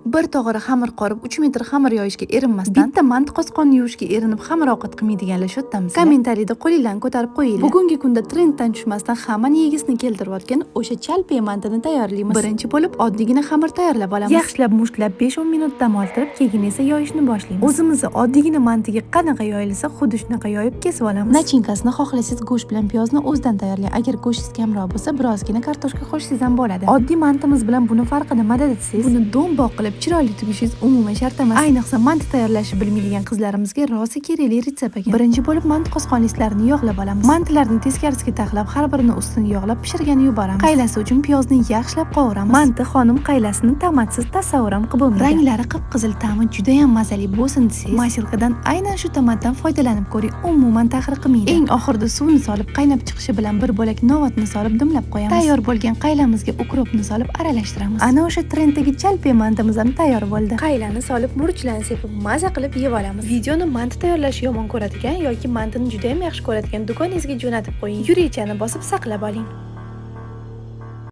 Bir tog'ora xamir qorib, 3 metr xamir yoyishga erinmasdan, bitta manti qosqonni yuvishga erinib, xamir ovqat qilmaydiganlar shu yerdamisizlar? Kommentariyda qo'linglarni ko'tarib qo'yinglar. Bugungi kunda trenddan tushmasdan hammani yegisini keltirayotgan o'sha chalpe mantini tayyorlaymiz. Birinchi bo'lib oddiygina xamir tayyorlab olamiz. Yaxshilab mushtlab, 5-10 minut dam oltirib, keyin esa yoyishni boshlaymiz. O'zimizni oddiygina mantiga qanaqa yoyilsa, xuddi shunaqa yoyib kesib olamiz. Начинка sini xohlasangiz, go'sht bilan piyozni o'zidan tayyorlang. Agar go'shtingiz kamroq bo'lsa, birozgina kartoshka qo'shsangiz ham bo'ladi. Oddiy mantimiz bilan buni farqi nimada desangiz, buni do'mboq qilib chiroyli tugishingiz umuman shart emas. Ayniqsa manti tayyorlashni bilmaydigan qizlarimizga rosa kerakli retsept ekan. Birinchi bo'lib manti qosqon listlarini yog'lab olamiz. Mantilarni teskarisiga taxlab, har birini ustini yog'lab, pishirgani yuboramiz. Qaylasi uchun piyozni yaxshilab qovuramiz. Manti xonim qaylasini tomatsiz tasavvur ham qilib bo'lmaydi. Ranglari qip-qizil, ta'mi juda ham mazali bo'lsin desangiz, морозилка dan aynan shu tomatdan foydalanib ko'ring, umuman ta'xir qilmaydi. Eng oxirida suvni solib, qaynab chiqishi bilan bir bo'lak novotni solib, dimlab qo'yamiz. Tayyor bo'lgan qaylamizga укроп ni solib, aralashtiramiz. Ana o'sha trenddagi chalpe mantimiz ham tayyor bo'ldi. Qaylani solib, murchlarni sepib, maza qilib yeb olamiz. Videoni manti tayyorlashni yomon ko'radigan yoki mantini juda ham yaxshi ko'radigan dugonangizga jo'natib qo'ying. Yurakchani bosib, saqlab oling.